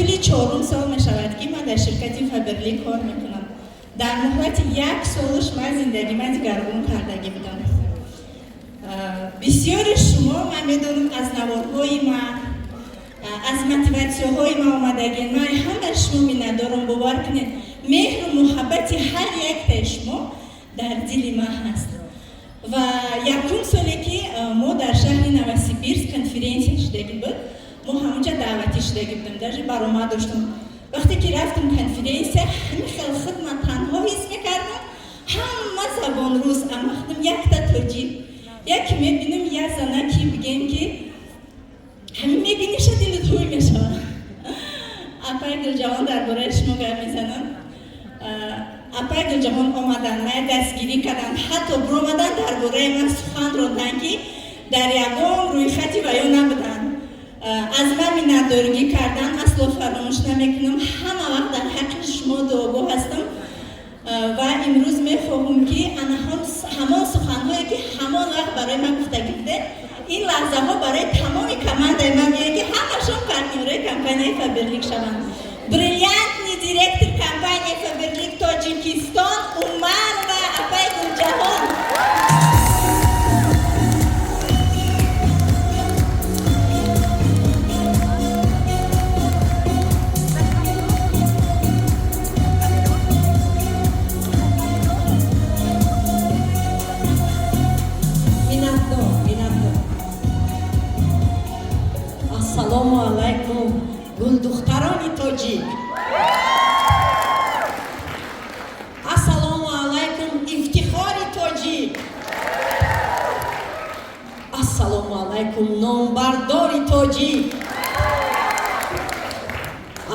Тӯли чорум сол мешавад, ки ман дар ширкати Фаберлик кор мекунам. Дар муҳлати як солаш ман зиндагима дигаргун кардагӣ будам. Бисёри шумо, ман медонам, аз наворҳои ман, аз мотиватсияҳои ман омадагӣ. Ман ҳамаи шумо миннатдорам. Бовар кунед, меҳру муҳаббати ҳар яктаи шумо дар дили ман ҳаст. Ва якум соле, ки мо дар шаҳри Новосибирск конференсия шудагӣ буд, мо ҳамонҷа даъватӣ шудагӣ будем, даже баромад доштам. Вақте ки рафтам конференсия, ҳамин хел худ ман танҳо ҳис мекардам. Ҳама забон рус, амма худам якта тоҷик. Яке мебинам, як занаки, бигем, ки ҳамин мебиниша, дилат ҳуй мешавад. Апаи Гулҷаҳон, дар бораи шумо гап мезанам. Апаи Гулҷаҳон омадан, мая дастгирӣ карданд, ҳатто биромадан, дар бораи ман сухан ронданд, ки дар ягон рӯйхати ваё набуданд. Аз ман миннатдоригӣ кардан асло фаромӯш намекунам. Ҳама вақт дар ҳаққи шумо дуогӯ ҳастам ва имрӯз мехоҳам, ки ана ҳамон суханҳое, ки ҳамон вақт барои ман гуфтагӣ будед, ин лаҳзаҳо барои тамоми командаи ман меояд, ки ҳамашон партнёрои компанияи Фаберлик шаванд. Бриллиантный директор компанияи Фаберлик Тоҷикистон Умарова апаи Гулҷаҳон. Миннатдор, миннатдор. Ассалому алайкум, гулдухтарони тоҷик! Ассалому алайкум, ифтихори тоҷик! Ассалому алайкум, номбардори тоҷик!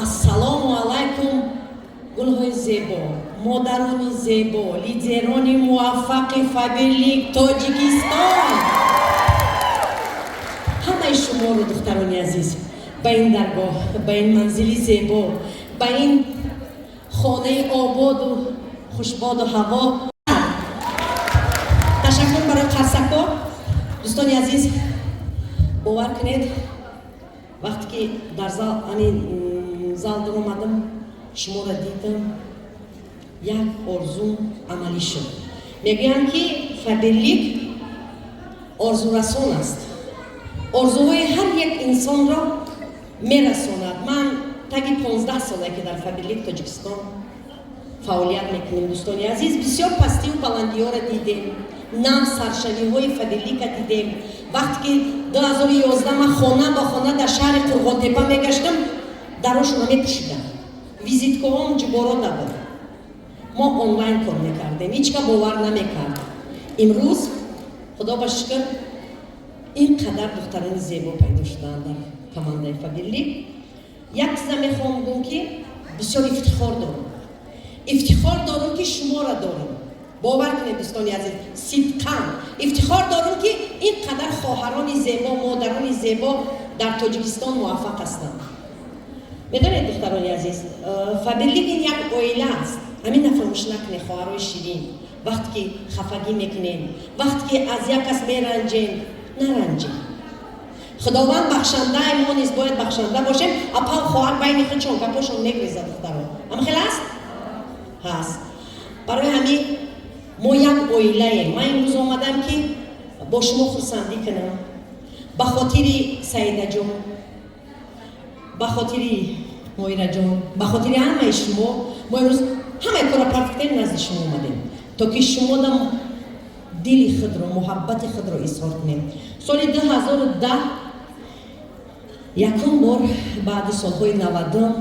Ассалому алайкум, гулҳои зебо, модарони зебо, лидерони муваффақи Фаберлик Тоҷикистон! Ҳамаи шуморо, духтарони азиз, ба ин даргоҳ, ба ин манзили зебо, ба ин хонаи ободу хушбоду ҳаво. Ташаккур барои қарсакҳо. Дӯстони азиз, бовар кунед, вақте ки дар зал, ҳамин зал даромадам, шуморо дидам, як орзум амалӣ шуд. Мегӯям, ки Фаберлик орзурасон аст, орзуҳои ҳар як инсонро мерасонад. Ман таги 15 сола, ки дар Фаберлик Тоҷикистон фаъолият мекунем, дӯстони азиз, бисёр пастиву баландиҳоро дидем, нав саршавиҳои Фаберлика дидем. Вақте ки 2011 ман хона ба хона дар шаҳри Қурғонтепа мегаштам, дарошона мепӯшидам, визиткаҳом ҷуборота буд, мо онлайн кор мекардем, ҳеҷ ка бовар намекард. Имрӯз, худо ба шукр, ин қадар духтарони зебо пайдо шуданд дар командаи Фаберлик. Як чиза мехоҳам гӯм, ки бисёр ифтихор дорам, ифтихор дорам, ки шуморо дорам. Бовар кунед, дӯстони азиз, сидқан ифтихор дорам, ки ин қадар хоҳарони зебо, модарони зебо дар Тоҷикистон муваффақ ҳастанд. Медонед, духтарони азиз, Фаберлик ин як оила аст. Ҳамин нафаромӯш накунед, хоҳарои ширин. Вақте ки хафагӣ мекунем, вақте ки аз як кас меранҷем, наранҷем. Худованд бахшандаи, мо низ бояд бахшанда бошем. Апау хоҳар байни худшон гапошон мегрезад. Духтаро, ҳама хел аст, ҳаст. Барои ҳамин мо як оилаем. Ман имрӯз омадам, ки бо шумо хурсандӣ кунам, ба хотири Саидаҷон, ба хотири Моираҷон, ба хотири ҳамаи шумо. Мо имрӯз ҳамаи корро партофтем, назди шумо омадем, то ки шумодам дили худро, муҳаббати худро изҳор кунем. Соли 2010 якум бор баъди солҳои 90-ум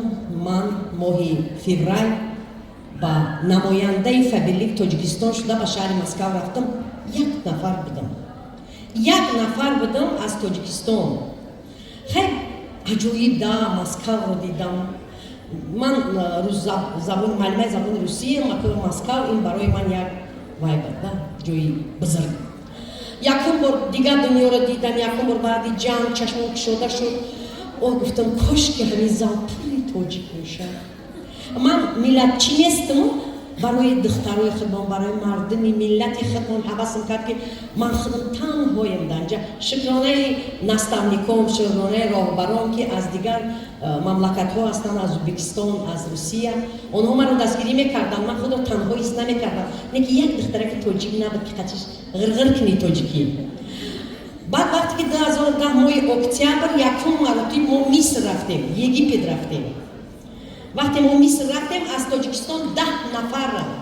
ман моҳи феврал ба намояндаи Фаберлик Тоҷикистон шуда ба шаҳри Москав рафтам. Як нафар будам, як нафар будам аз Тоҷикистон. Хай, аҷоиб да, Москавро дидам. Ман муаллимаи забони русия, Москав ин барои ман як вай буд да, ҷои бузург. Якум бор дигар дунёро дидам, якум бор баъди ҷанг чашмон кушода шуд. О, гуфтам, кошки ҳамин зал пури тоҷик бошад. Ман миллатчӣ нестам. Барои духтарои худмон, барои мардуми миллати худмон ҳавасм кард, ки ман худам танҳоем дар инҷа. Шукронаи наставником, шукронаи роҳбарон, ки аз дигар мамлакатҳо ҳастанд, аз Ӯзбекистон, аз Русия. Онҳо маро дастгирӣ мекарданд, ман худро танҳо ҳис намекардам. Не ки як духтараки тоҷик набуд, ки қатиш ғирғир кунӣ тоҷикӣ. Баъд вақте ки 2010 моҳи октябр якум маротиб мо Миср рафтем, Египет рафтем. Вақте мо Миср рафтем, аз Тоҷикистон 10 нафар рафт.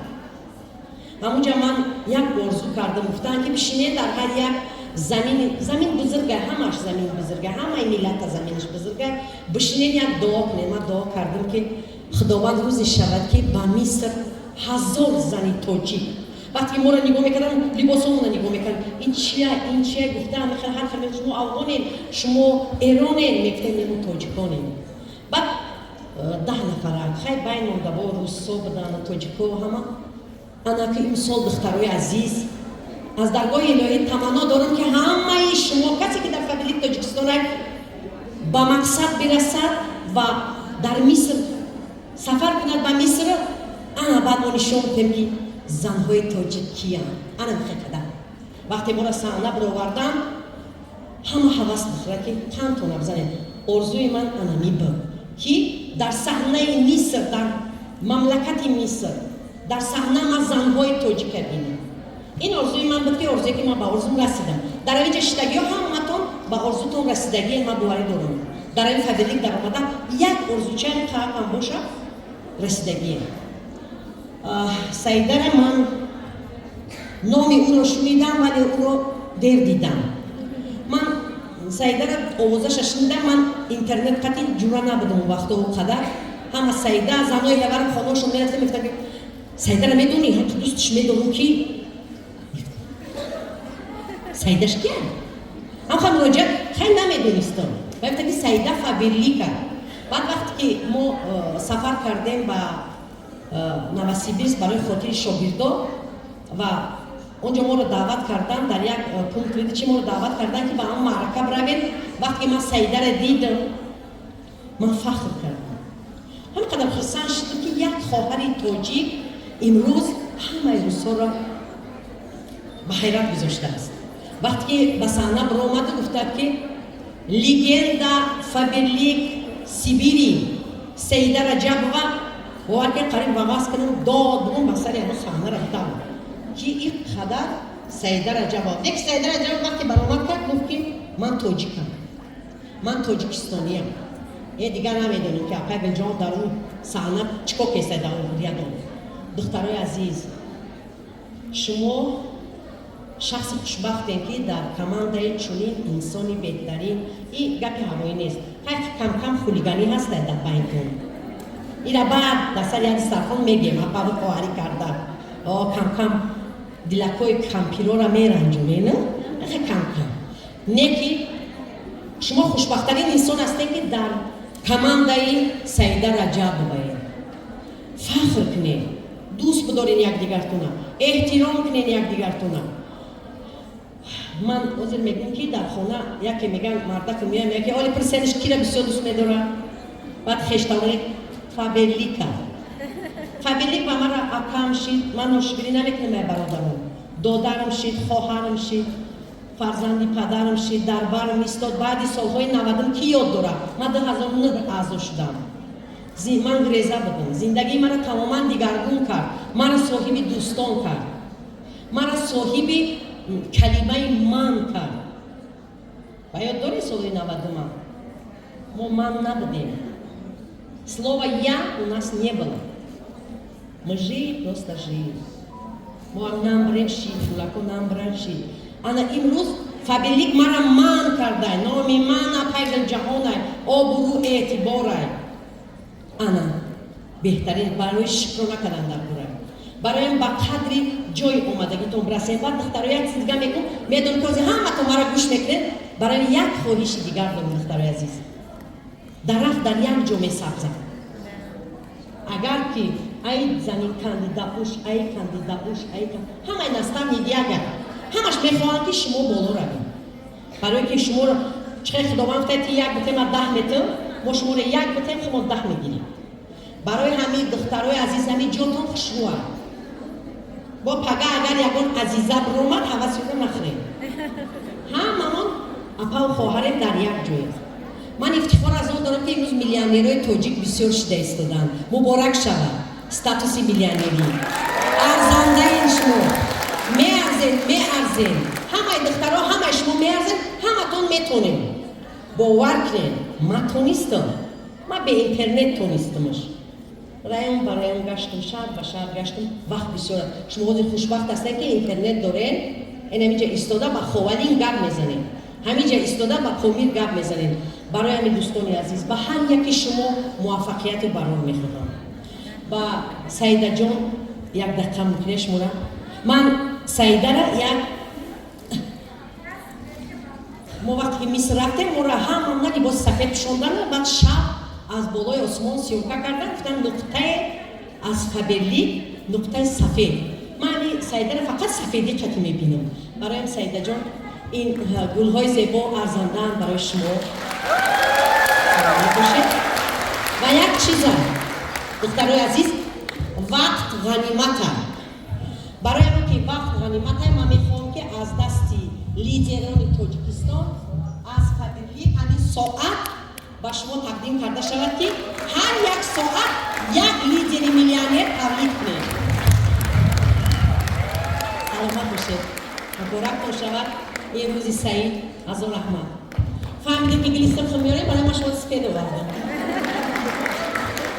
Ҳамунҷа ман як орзу кардам. Гуфтанд, ки бишинед дар ҳар як замин, замин бузурга, ҳамаш замин бузурга, ҳамаи миллата заминаш бузурга, бишинед, як дуо кунед. Ман дуо кардам, ки Худованд, рӯзе шавад, ки ба Миср 1000 зани тоҷик. Вақте ки моро нигоҳ мекардам, либосомона нигоҳ мекардам, ин чия, ин чия, гуфтам, ҳар хел: шумо афғонен, шумо эронен. Мегуфтем: мо тоҷиконем. Баъд 10 нафара хай байн монда, бо руссо будан, тоҷико, ҳама. Анаки имсол, духтарои азиз, аз даргоҳи илоҳӣ таманно дорам, ки ҳамаи шумо, касе ки дар Фаберлик Тоҷикистон ба мақсад бирасад ва дар Миср сафар кунад ба Миср, ана баъд мо нишон кунем, ки занҳои тоҷик киянд. Ана мехекада вақте моро саҳна бировардан, ҳама ҳавас духтара, ки тантона бизанед. Орзуи ман анами буд, ки дар саҳнаи Миср, дар мамлакати Миср, дар саҳна ман занҳои тоҷика бинам. Ин орзуи ман буд, ки орзуе ки ман ба орзум расидам. Дар авиҷа шидагиҳо ҳаматон ба орзутон расидагие, ман боварӣ дорам. Дар ави Фаберлик даромада, як орзучаам қаам боша, расидагие. Саидара ман номи ӯро шунидам, вале ӯро дер дидам. Ман Саидара овозаша шунидам. Ман интернет қати ҷура набудам он вақто он қадар. Ҳама Саида, занои ҳаварам хонашон мерафтам, мегуфтам, ки Саидара медонӣ? Ҳам ту дӯстш медонам, ки Саидаш кия? Ҳам ха муроҷиат хай намедонистам. Гуфта, ки Саида Фаберлика. Баъд вақте ки мо сафар кардем ба Новосибирск барои хотири шогирдо ва онҷо моро даъват кардан дар як пункт, чи моро даъват кардан, ки ба ҳам маърака биравем. Вақте ки ман Саидара дидам, ман фахр кардам, ҳамин қадар хурсанд шудам, ки як хоҳари тоҷик имрӯз ҳамаи рӯзҳоро ба ҳайрат гузоштааст. Вақте ки ба саҳна биромаду гуфтад, ки легенда Фаберлик Сибири Саида Раҷабова, бовар ки қариб вағаз кардам, дод бугум, ба сари ҳамон саҳна рафтам, ки ин қадар Саида Раҷабова. Як Саида Раҷабова вақте баромад кард, гуфт, ки ман тоҷикам, ман тоҷикистониям. Дигар намедонем, ки апай Гулҷон дар он саҳна чӣ кор кеста дар он ядон. Духтарои азиз, шумо шахси хушбахтем, ки дар командаи чунин инсони беҳтарин. И гапи ҳавоӣ нест. Ҳай, камкам хулиганӣ ҳаста дар байнтон. Ира баъд дар сари як дастархон мегем, апаву хоҳарӣ карда. О, камкам дилакҳои кампирора меранҷонем, на камкам. Не ки шумо хушбахттарин инсон ҳастем, ки дар командаи Саида Раҷабоваем. Фахр кунем, дӯст бидорен якдигартона, эҳтиром кунен якдигартона. Ман ҳозир мегӯм, ки дар хона яке меган, мардаку меоям, яке оли присениш кира бисёр дӯст медорад. Баъд хештавони Фаберлика, Фаберлик ба мара акам шид. Ман ношукрӣ намекунам, ай бародарон. Додарам шид, хоҳарам шид, фарзанди падарам шид, дар барам истод. Баъди солҳои 90-ум, ки ёд дорад, ман 2009 аъзо шудам. Ман греза будам. Зиндагии маро тамоман дигаргун кард, маро соҳиби дӯстон кард, маро соҳиби калимаи ман кард. Ба ёд доред, солҳои 90-ума мо ман набудем, слова «я» у нас не было, мы жили, просто жили. Мо намбрем шид, пулако намбран шид. Ана имрӯз Фаберлик мара ман кардай, номи ман апайгал ҷаҳонай, обрӯ, эътиборай. Ана беҳтарин барои шукро накардан дар кора, бароям ба қадри ҷои омадагитон бирасем. Баъд, духтаро, як чиз дига мегӯм. Медонам, ки ҳозир ҳаматон мара гӯш мекунед. Барои як хоҳиши дигар дорам, духтарои азиз. Дарахт дар як ҷо месабзад. Агар ки ай зани кандидапӯш, ай кандидапӯш, ай ҳамаи наставник яга, ҳамаш мехоҳанд, ки шумо боло равед. Барое ки шуморо чихел Худованд гуфта, ти як бутем, а 10 метр, мо шуморо як бутем, мо 10 мегирем. Барои ҳамин, духтарои азиз, ҳамин ҷотон хушрӯа. Бо пага агар ягон азиза биромад, ҳавасиро нахӯрем. Ҳамамон апаву хоҳарем дар як ҷое. Ман ифтихор аз он дорам, ки имрӯз миллионерои тоҷик бисёр шида истоданд. Муборак шавад статуси миллионерӣ. Арзандаин шумо, меарзен, меарзен. Ҳамаи духтаро, ҳамаи шумо меарзен, ҳаматон метонем. Бовар кунед, ман тонистам. Ман бе интернет тонистамаш. Район ба район гаштам, шаҳр ба шаҳр гаштам, вақт бисёр. Шумо ҳозир хушбахт ҳастед, ки интернет доред, ин ҳаминҷа истода ба Ховалин гап мезанед, ҳаминҷа истода ба Помир гап мезанед. Барои ҳамин, дӯстони азиз, ба ҳар яки шумо муваффақияти барор мехоҳам. Ба Саидаҷон як дақиқа мумкине шумора? Ман Саидара як мо вақте ки Миср рафтем, моро ҳамамона либоси сафед пӯшондану баъд шаб аз болои осмон съёмка кардан, гуфтан, нуқтае аз Фаберлик, нуқтаи сафед. Ман ами Саидара фақат сафедӣ қати мебинам. Бароям, Саидаҷон, ин гулҳои зебо арзандаанд барои шумо. Саломат бошед. Ва як чиза, духтарои азиз, вақт ғанимата. Барои он ки вақт ғанимата, ман мехоҳам, ки аз дасти лидерони Тоҷикистон аз Фаберлик ҳамин соат ба шумо тақдим карда шавад, ки ҳар як соат як лидери миллионер тавлид кунед. Саломат бошед, муборактон шавад ин рӯзи саид. Азор раҳмат. Фаҳмидем, ки гили сурхо меорем, барои ман шумо сифед овардам.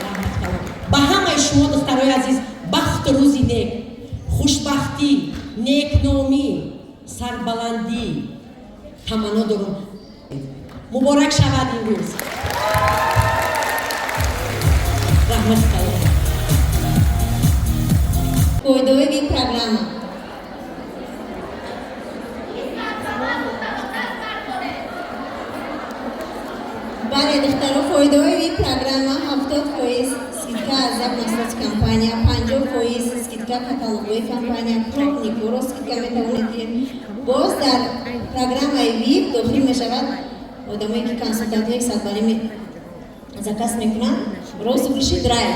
Раҳмат калом ба ҳамаи шумо, духтарои азиз. Бахту рӯзи нек, хушбахтӣ, некномӣ, сарбаландӣ таманно дорум. Муборак шавад ин рӯз. Раҳмати калом. Фоидаҳои программа. Бале, духтаро, фоидаҳои программа: 70% скидка аз як маҳсулоти компания, 50% скидка каталогҳои компания, пробникҳоро скидка метавонед гиред. Боз дар программаи VIP дохил мешавад одамое, ки консултантҳои садбалӣ заказ мекунанд, розыгрыши драйв.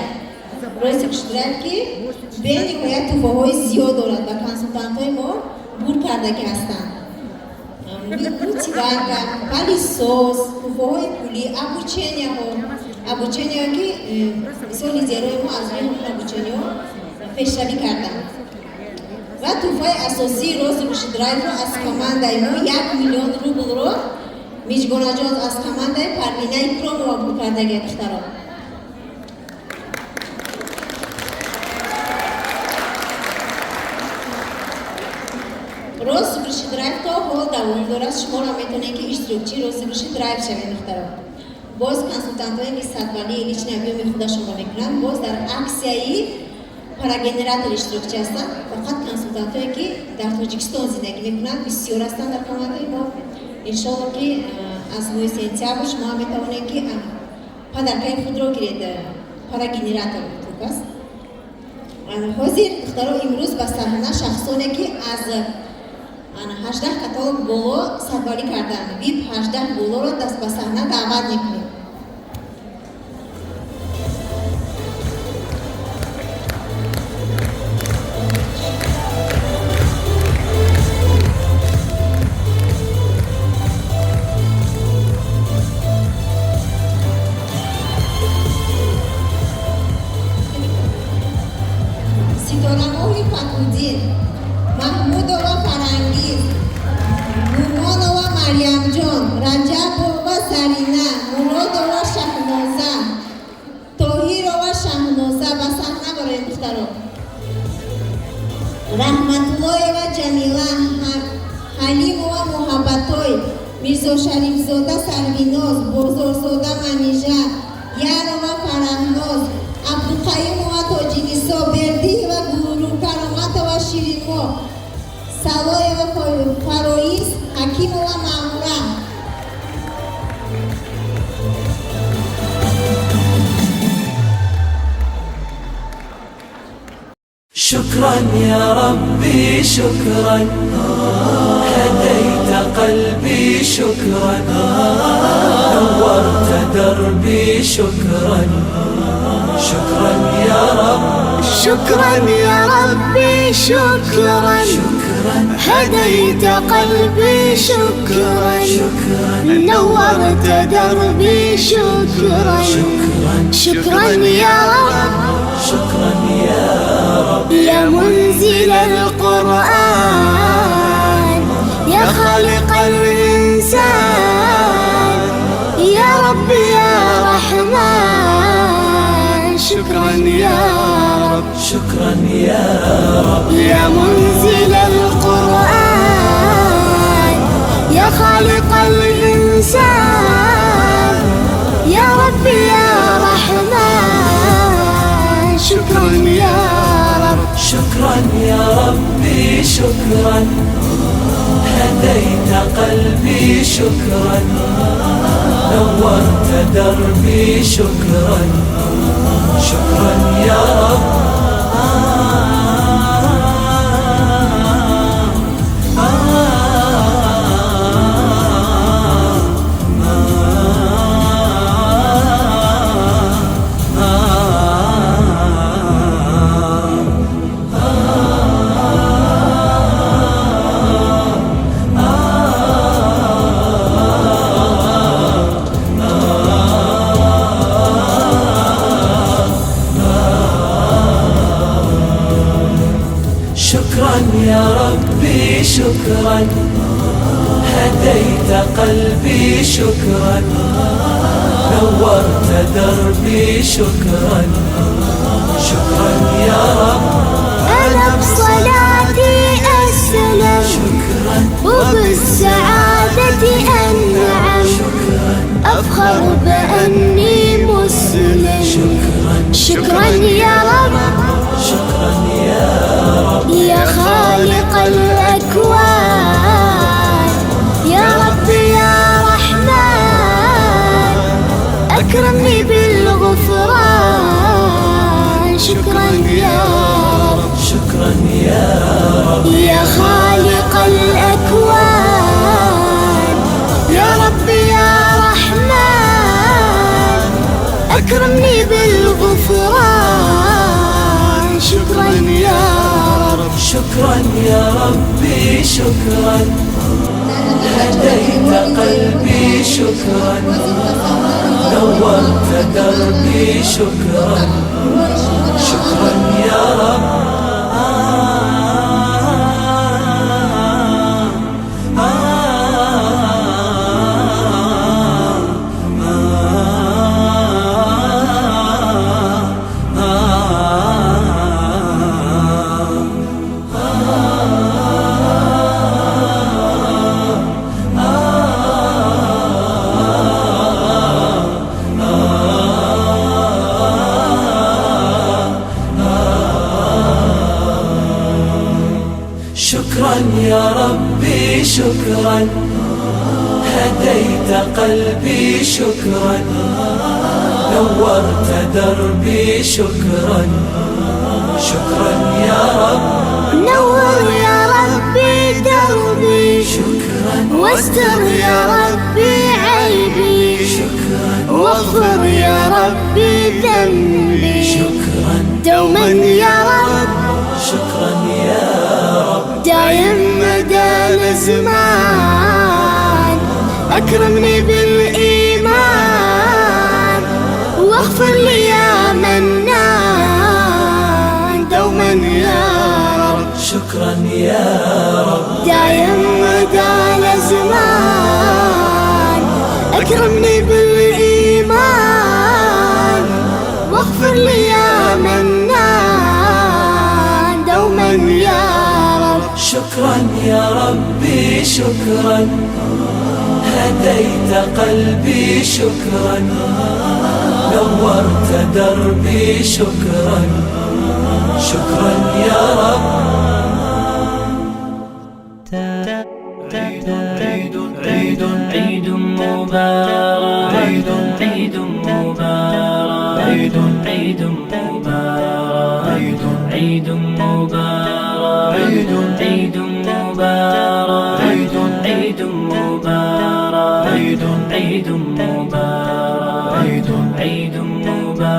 Розыгрыши драйв, ки бениҳоят туҳфаҳои зиёд дорад ва консултантҳои мо бур кардагӣ ҳастанд: мультиварка, пылесос, туҳфаҳои пулӣ, обученияҳо, обучения, ки мисол лидерои мо аз рӯи ҳамон обученияҳо пешравӣ карданд. Ва туҳфаи асосии розыгрыши драйвро аз командаи мо 1 миллион рублро Миҷгонаҷон аз командаи Парвина Икромова бур кардагия, духтаро. Розыгрыши драйв то ҳол давом дорад. Шуморо метавонед, ки иштирокчии розыгрыши драйв шавед, духтаро. Боз консултантҳое, ки садбалии личный объёми худашонро мекунанд, боз дар аксияи парогенератор иштирокчӣ ҳастанд. Фақат консултантҳое, ки дар Тоҷикистон зиндагӣ мекунанд, бисёр ҳастанд дар командаи мо. Иншолло, ки аз моҳи сентябр шумо метавонед, ки подаркаи худро гиред. Парогенератор тук аст. Ҳозир, духтаро, имрӯз ба саҳна шахсоне, ки аз 18 каталог боло садбалӣ карданд, VIP 18 болоро даст ба саҳна даъват мекунем. Ситорамоҳи Фатҳуддин, Маҳмудова Фарангиз, Нурмонова Марьямҷон, Раҷабова Зарина, Муродова Шаҳноза, Тоҳирова Шаҳноза, ба саҳна бароем, духтаро. Раҳматуллоева Ҷамила, Ҳалимова Муҳаббатой, Мирзошарифзода Сарвиноз, Бозорзода Манижа, Ярова Фараҳноз, Абдуқаюмова Тоҷинисо, Бердиева Гулру, Кароматова Ширинмо, Салоева Фароиз, Ҳакимова Маъмура. شكرا يا ربي شكرا، هديت قلبي شكرا، نورت دربي شكرا، شكرا يا رب. شكرا يا ربي شكرا، هديت قلبي شكرا، نورت دربي شكرا، شكرا يا رب، شكرا يا رب. يا منزل القرآن، يا خالق الإنسان، يا رب يا رحمن، شكرا يا رب، شكرا يا رب. يا منزل القرآن، يا خالق الإنسان، يا رب يا رحمن، شكرا يا رب، شكرا يا ربي شكرا، هديت قلبي شكرا، نورت دربي شكرا، شكرا يا رب. شكرا يا ربي شكرا، هديت قلبي شكرا، نورت دربي شكرا، شكرا يا رب. أنا بصلاتي أسلم، شكرا، وبالسعادة أنعم، شكرا، أفخر بأني مسلم، شكرا، شكرا يا رب، شكرا يا رب. يا خالق الأكوان، يا رب يا رحمن، أكرمني بالغفران، شكرا يا رب، شكرا يا رب. يا خالق الأكوان، يا رب يا رحمن، أكرمني بالغفران، شكرا يا رب، شكرا يا ربي شكرا، هديت قلبي شكرا، نورت دربي شكرا، شكرا يا رب. شكرا يا ربي شكرا، هديت قلبي شكرا، نورت دربي شكرا، شكرا يا رب. نور يا ربي دربي، شكرا، واستر يا ربي عيبي، شكرا، واغفر يا ربي ذنبي، شكرا، دوما يا رب، شكرا يا رب. دايم مدى الزمان، أكرمني بالإيمان، واغفر لي يا منان، دوما يا رب، شكرا يا رب. دايم مدى الزمان، أكرمني بالإيمان، واغفر لي يا منان، دوما يا رب. شكرا يا ربي شكرا، هديت قلبي شكرا، نورت دربي شكرا، شكرا يا رب. عيد عيد عيد عيد مبارك، عيد عيد مبارك، عيد عيد مبارك، عيد عيد مبارك، عيد عيد مبارك، عيد عيد مبارك، عيد عيد مبارك، عيد عيد مبارك.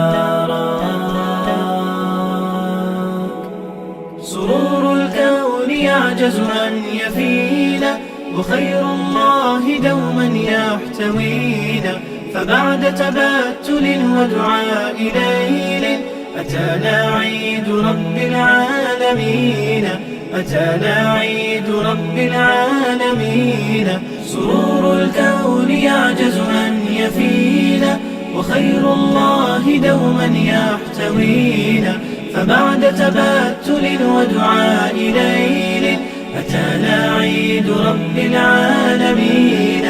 يعجز أن يفينا، وخير الله دوما يحتوينا. فبعد تبتل ودعاء ليل أتانا عيد رب العالمين، أتانا عيد رب العالمين. سرور الكون يعجز أن يفينا، وخير الله دوما يحتوينا. فبعد تبتل ودعاء ليل أتانا عيد رب العالمين،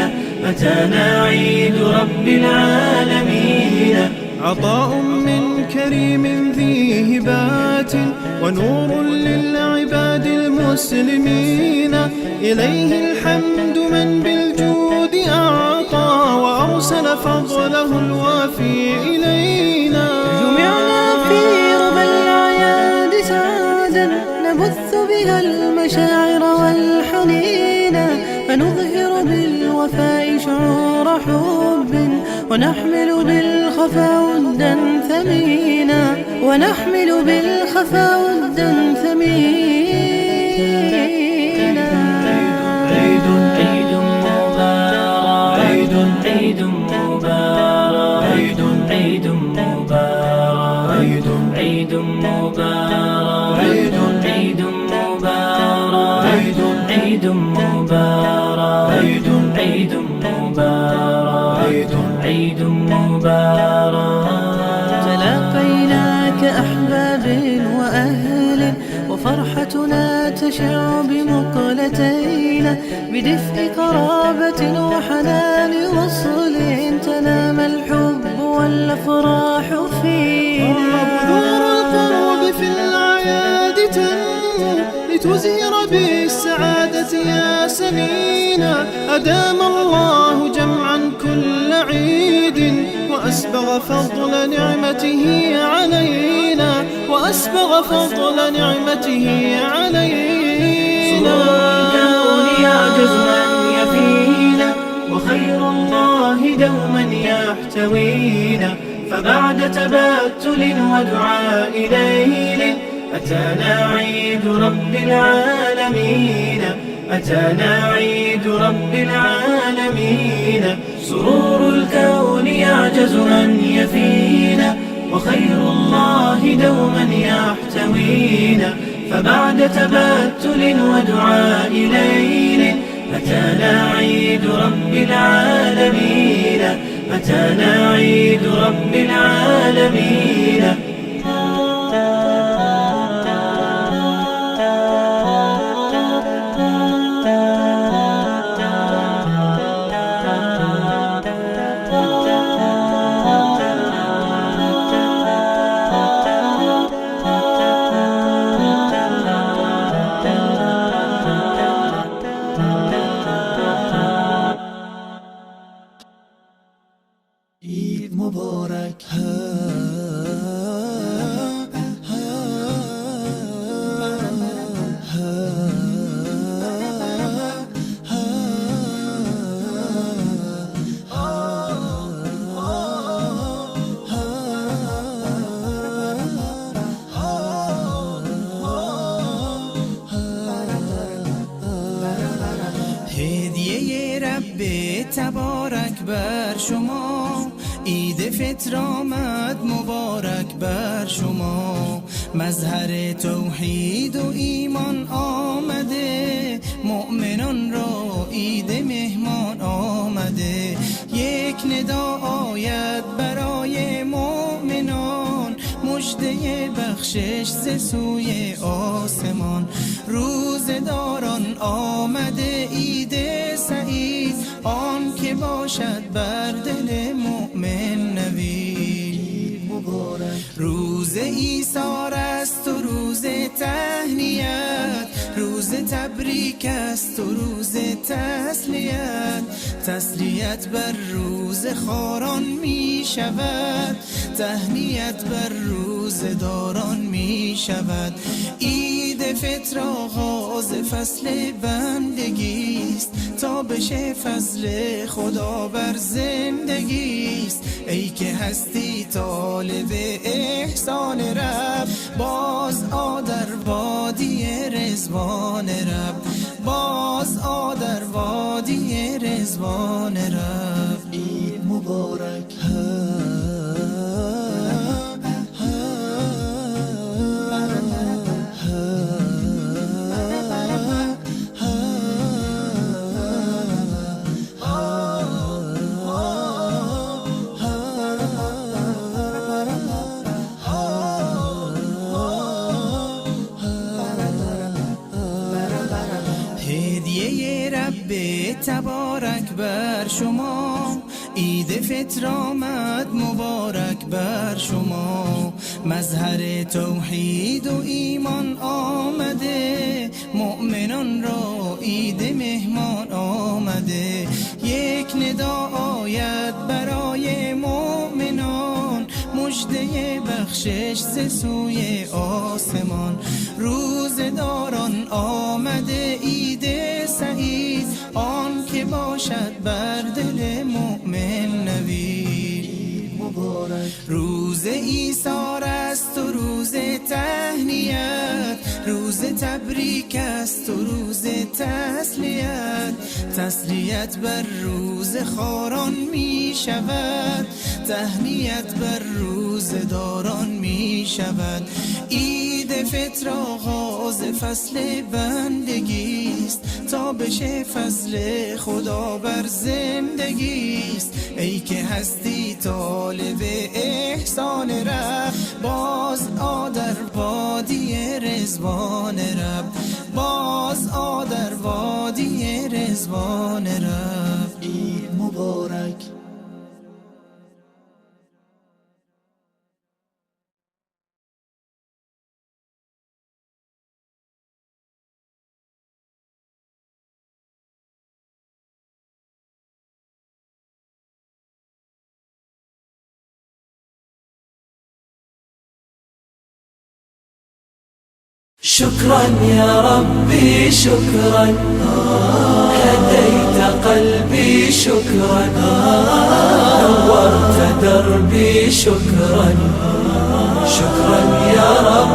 أتانا عيد رب العالمين. عطاء من كريم ذي هبات، ونور للعباد المسلمين. إليه الحمد من بالجود أعطى، وأرسل فضله الوافي إلينا. جمعنا في ربى الأعياد سعدا، نبث بها المشاعر والحنين، فنظهر بالوفاء شعور حب، ونحمل بالخفا ودا ثمينا، ونحمل بالخفا ودا ثمينا. عيد عيد مبارك، عيد عيد مبارك، عيد عيد مبارك، عيد عيد مبارك، عيد عيد مبارك، عيد عيد مبارك، عيد عيد مبارك، عيد عيد مبارك. تلاقينا كأحباب وأهل، وفرحتنا تشع بمقلتينا، بدفء قرابة وحنان وصل، تنام الحب والأفراح فينا. بذور القرب في الأعياد تنمو، لتزهر بالسعادة يا سمينا. أدام الله جمعا كل عيد، وأسبغ فضل نعمته علينا، وأسبغ فضل نعمته علينا. سرور الكون يعجز أن يفينا، وخير الله دوما يحتوينا. فبعد تبتل ودعاء ليل أتانا عيد رب العالمين، أتانا عيد رب العالمين. سرور الكون يعجز أن يفينا، وخير الله دوما يحتوينا. فبعد تبتل ودعاء ليل أتانا عيد رب العالمين، أتانا عيد رب العالمين. عید مبارک. هدیه رب تبارک بر شما، عید فطر آمد مبارک بر شما. مظهر توحید و ایمان آمده، مؤمنان را عید مهمان آمده. یک ندا آید برای مؤمنان، مژده بخشش ز سوی آسمان. روزه‌داران آمده عید سعید، آن که باشد بر دل مؤمن نوید. روز ایثار است و روز تهنیت، روز تبریک است و روز تسلیت. تسلیت بر روز خاران می شود، تهنیت بر روزداران می شود. عید فطر آغاز فصل بندگیست، تا بشه فضل خدا بر زندگیست. ای که هستی طالب احسان رب، باز آ در وادی رضوان رب، باز آ در وادی رضوان رب. عید مبارک. هدیه رب تبارک بر شما، عید فطر آمد مبارک بر شما. مظهر توحید و ایمان آمده، مؤمنان را عید مهمان آمده. یک ندا آید برای مؤمنان، مژده بخشش ز سوی آسمان. روزداران آمده عید سعید، آن که باشد بر دل مؤمن نوید. روز ایثار است و روز تهنیت، روز تبریک است و روز تسلیت. تسلیت بر روز خاران می شود، تهنیت بر روزداران می شود. عید فطر آغاز فصل بندگیست، تا بشه فضل خدا بر زندگیست. ای که هستی طالب احسان رب، باز آ در وادی رضوان رب، باز آ در وادی رضوان رب. عید مبارک. شكرا يا ربي شكرا، هديت قلبي شكرا، نورت دربي شكرا، شكرا يا رب.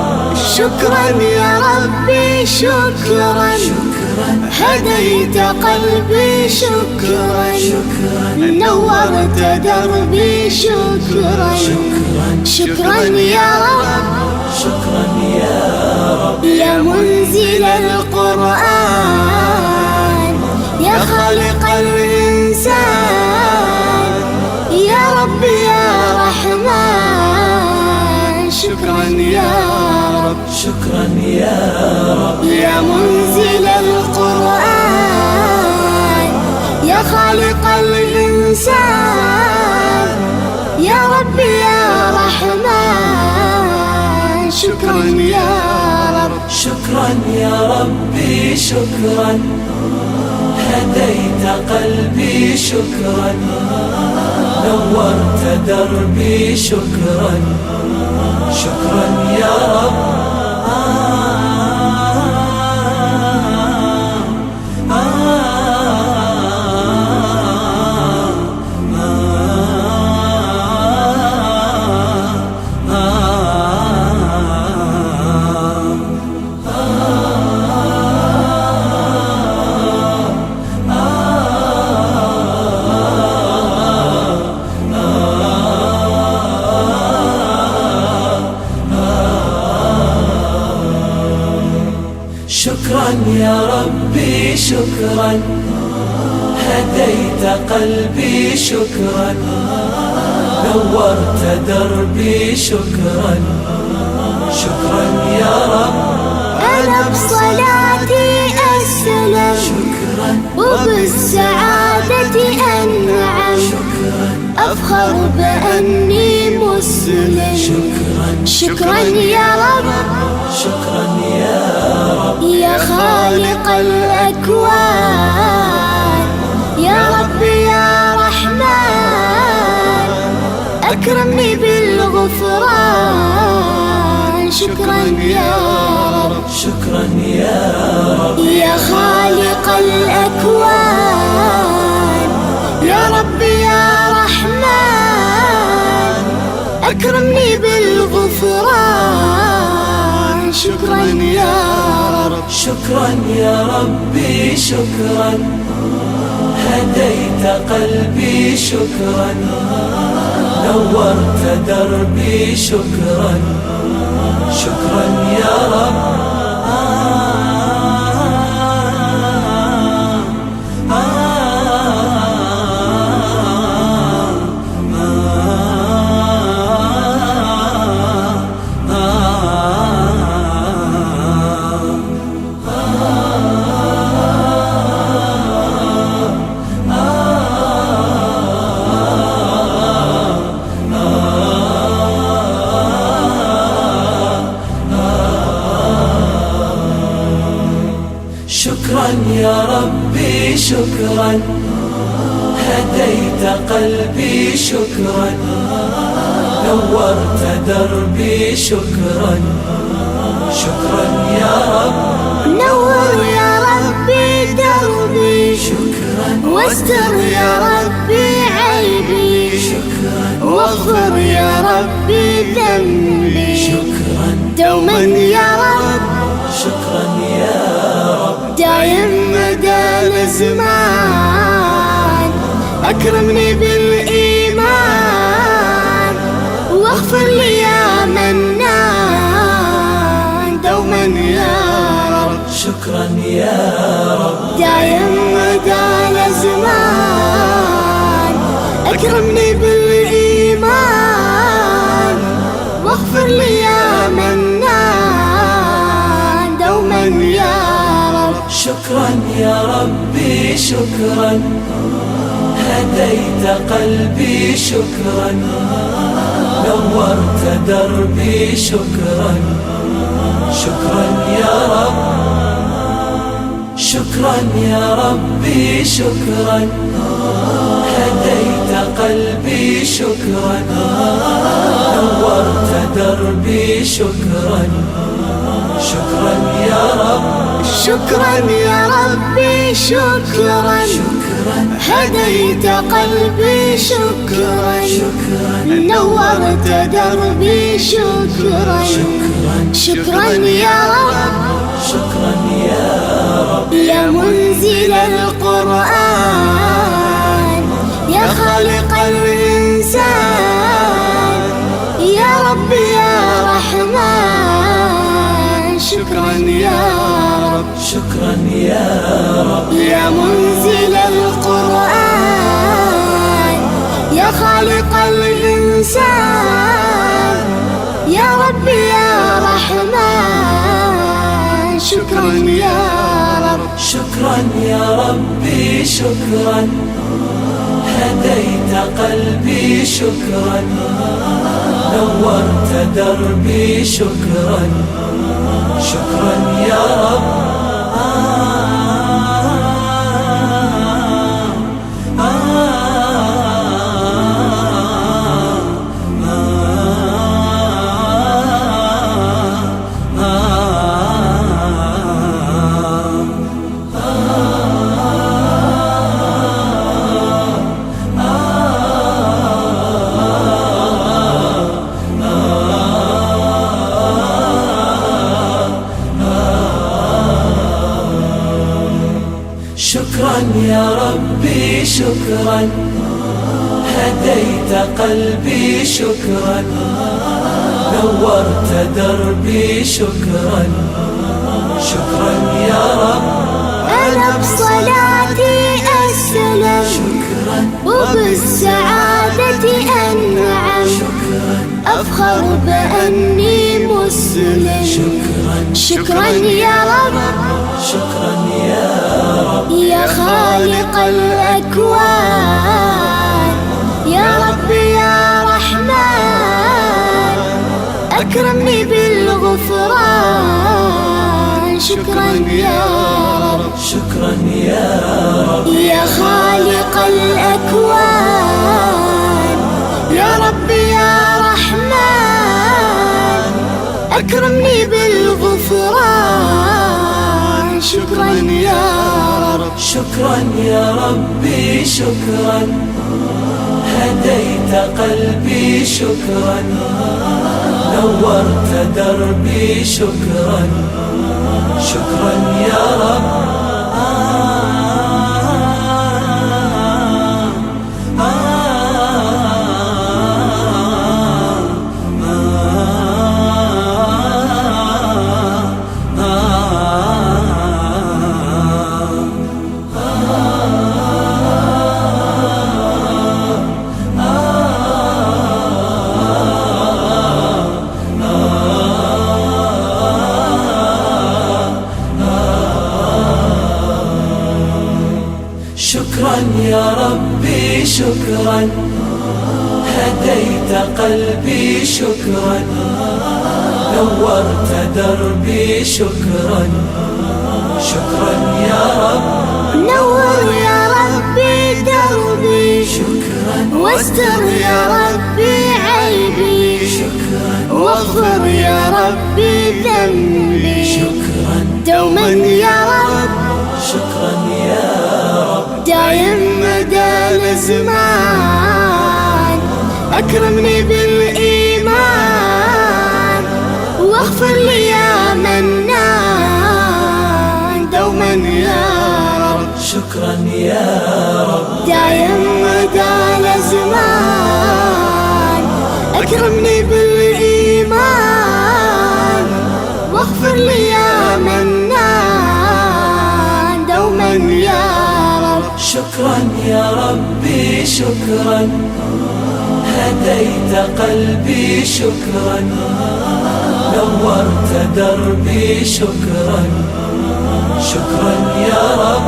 شكرا يا ربي شكرا، هديت قلبي شكرا، نورت دربي شكرا، شكرا يا رب. شكرا يا رب. يا منزل القرآن، يا خالق الإنسان، يا رب يا رحمن، شكرا يا رب. شكرا يا رب. يا منزل القرآن، يا خالق الإنسان، يا رب يا رحمن، شكرا يا رب. شكرا يا ربي شكرا، هديت قلبي شكرا، نورت دربي شكرا، شكرا يا رب. شكرا يا ربي شكرا، هديت قلبي شكرا، نورت دربي شكرا، شكرا يا رب. أنا بصلاتي أسلم، شكرا، وبالسعادة أنعم، شكرا، أفخر بأني مسلم، شكرا، شكرا يا رب. شكرا يا رب. يا خالق الأكوان، يا رب يا رحمن، أكرمني بالغفران. شكرا يا رب. شكرا يا رب. يا خالق الأكوان، يا رب يا رحمن، أكرمني بالغفران. شكرا يا رب. شكرا يا ربي شكرا، هديت قلبي شكرا، نورت دربي شكرا، شكرا يا رب. شكرا يا ربي شكرا، هديت قلبي شكرا، نورت دربي شكرا، شكرا يا رب. نور يا ربي دربي، شكرا، واستر يا ربي عيبي، شكرا، واغفر يا ربي ذنبي، شكرا دوما يا رب. شكرا يا رب. دايم مدى الزمان، أكرمني بالإيمان، واغفر لي يا منان، دوما يا رب. شكرا يا رب. دايم مدى الزمان، أكرمني بالإيمان، واغفر لي يا منان، دوما يا رب. شكرا يا ربي شكرا، هديت قلبي شكرا، نورت دربي شكرا، شكرا يا رب. شكرا يا ربي شكرا، هديت قلبي شكرا، نورت دربي شكرا، شكرا يا رب. شكرا يا ربي شكرا، شكرا، هديت قلبي شكرا، شكرا، نورت دربي شكرا، شكرا، شكرا يا رب. شكرا يا رب. يا منزل القرآن، يا خالق الإنسان، يا رب يا رحمن، شكرا يا رب. شكرا يا رب. يا منزل القرآن، يا خالق الإنسان، يا رب يا رحمن، شكرا يا رب. شكرا يا ربي شكرا، هديت قلبي شكرا، نورت دربي شكرا، شكرا يا رب. شكرا يا ربي شكرا، هديت قلبي شكرا، نورت دربي شكرا، شكرا يا رب. أنا بصلاتي أسلم، شكرا، وبالسعادة أنعم، شكرا، أفخر بأني مسلم، شكرا، شكرا يا رب. شكرا يا رب. يا خالق الأكوان، يا رب يا رحمن، أكرمني بالغفران. شكرا يا رب. شكرا يا رب. يا خالق الأكوان، يا رب يا رحمن، أكرمني بالغفران، شكرا يا رب. شكرا يا ربي شكرا، هديت قلبي شكرا، نورت دربي شكرا، شكرا يا رب. شكرا يا ربي شكرا، هديت قلبي شكرا، نورت دربي شكرا، شكرا يا رب. نور يا ربي دربي، شكرا، واستر يا ربي عيبي، شكرا، واغفر يا ربي ذنبي، شكرا دوما يا رب. شكرا يا رب. دايم مدى الزمان أكرمني بالإيمان، واغفر لي يا منان دوما يا رب. شكرا يا رب. دايم مدى الزمان أكرمني بالإيمان، واغفر لي يا منان دوما يا رب. شكرا يا ربي شكرا، هديت قلبي شكرا، نورت دربي شكرا، شكرا يا رب.